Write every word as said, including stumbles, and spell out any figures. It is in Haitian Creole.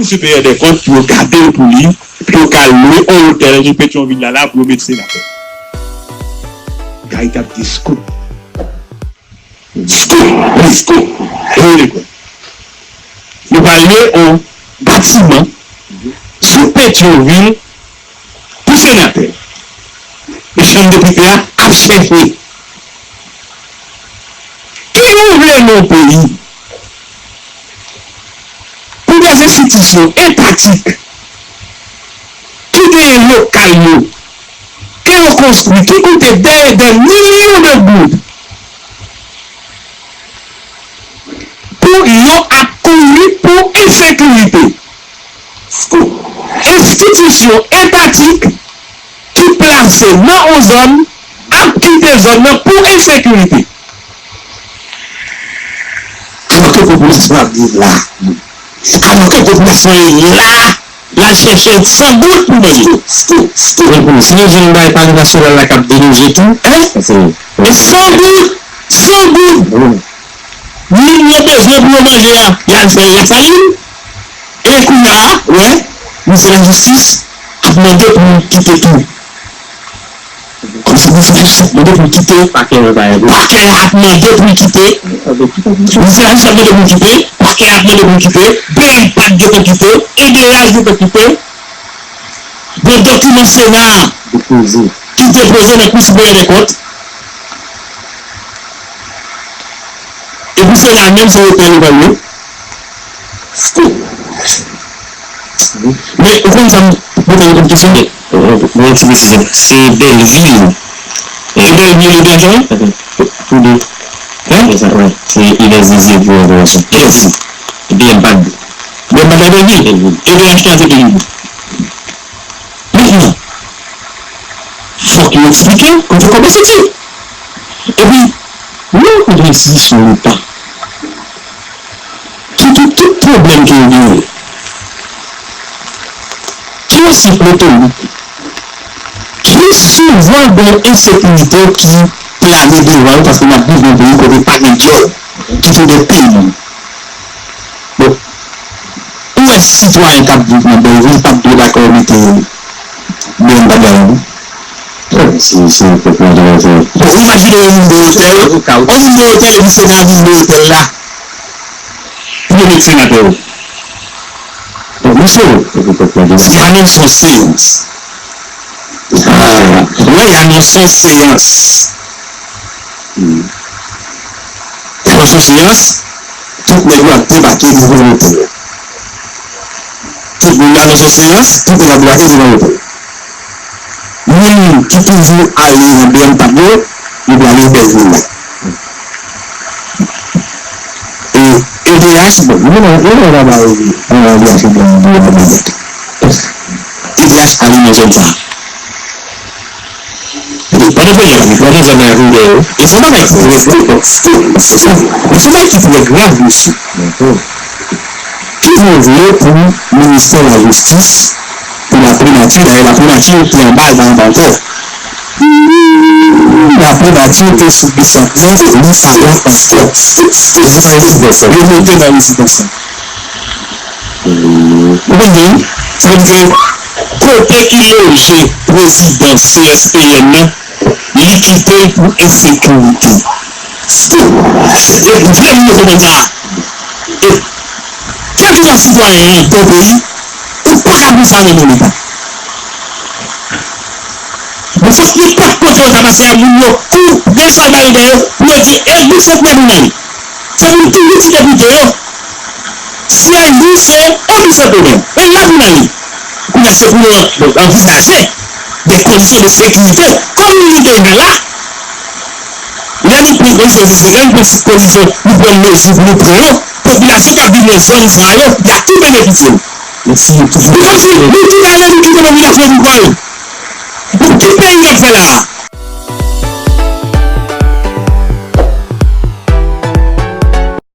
Kou Siperyè dè Kont pou yo gade l pou li, pou yo ka lwe yon otèl nan Petyonvil la, la, pou yo met senatè. Guy t ap di, "Scoop. Scoop. Scoop." Yo pral lwe yon batiman sou Petyonvil pou senatè. E chanm depite a ap chèche. Ki nou vle nan yon peyi? Pou dè enstitisyon etatik ki genyen lokal yo, ke yo konstwi, ki koute dè e dè milyon de goud, pou yo ap kouri pou ensekirite. Enstitisyon etatik ki plase nan yon zòn ap kite zòn nan pou ensekirite. Alòske popilasyon ap viv la. Alòske popilasyon an la, l al chèche san goud pou manje. Si nou jwenn bay pale nasyonal la k ap deloje tou, e san goud, san goud. Moun yo bezwen pou yo manje a, y al fè l Lasalin. E kounye a, w wè, minis lajistis ap mande pou l kite tou. Kòmsi minis lajistis ap mande pou l kite. Pakè a ap mande pou l kite. Minis lajistis ap mande pou l kite. Pakè a ap mande pou l kite. B M P ap gentan kite. E D H gentan kite. Gen dokiman Sena a ki depoze nan Kou Siperyè dè Kont. Epi Sena a menm se otèl li pral lwe. Men, ou konn sa m poze yon kesyon? Mwen ti presizyon. Se Bèlvil. Se Bèlvil, Ebenezer? Tou de. Hein? Se sa, wi. Se Ebenezer pou yon pwomosyon. Yes. Ebyen, m pa di. Bon, madan Bèlvil, Bèlvil. Ebyen, achte a te Bèlvil. Mentnan, fòk yo eksplike kote kòb la soti. Epi, lè w kontre enstitisyon Leta, ki gen tout pwoblèm ke yo genyen, ki yon senp lotorit, ki souvan gen yon ensekirite ki plane devan yo, paske n ap viv nan yon peyi kote pa gen djòb, ki tou de peyi. Bon, ou wè sitwayen k ap viv nan Bèlvil p ap dwe dakò mete B M W la non. Si, si, pèp la dwe fè. Bon, imajine yon moun gen otèl, yon moun gen otèl, epi se nan vin gen otèl la. Pou yo met senatè yo. Bon, mesye, se pa menm se yon seyans. Lè y anonse yon seyans, y anonse yon seyans, tout nèg yo ap debake devan otèl la. Tout moun yo anonse yon seyans, tout nèg ap debake devan otèl la. Moun ki toujou ale nan B M W, yo prale Bèlvil la. E E D H, bon, nou menm, nou menm anba E D H, nou menm anba E D H. E D H ale nan zòn sa a. Pandan premye la, li pran nan zòn nan, e se yon bagay ki trè grav, mesye. Ki jan w vle pou ministè lajistis, pou laprimati, dayè laprimati te anba, l pa anba ankò. Laprimati te sou Guy Saint-Pierre, li pa la ankò. Li nan rezidans la. Ou konprann? Sa vle di, kote ki loje prezidan C S P N nan, li kite l pou ensekirite. Scoop! E vle moun yo konprann sa. E kèlkeswa sitwayen an nan peyi, ou pa ka di sa nan non Leta. Men fòk nenpòt kote yo ta pase a, moun yo kou, gen sa yo ba yo dèyè yo, pou yo di, e, Guy Saint-Pierre pou n ale. Se moun tou piti depite yo. Syèj li se Obi Sendomeng. E la pou n ale. Kounye a se pou yo anvizaje de kondisyon de sekirite kòm li genyen la. Lè nou pran kondisyon de sekirite, lè nou pran kondisyon, nou pran mezi pou nou pran yo, popilasyon k ap viv nan zòn sa yo, y ap tou benefisye. Bikòz nou tout ale, nou kite popilasyon pou pran. Pou ki peyi n ap fè la a?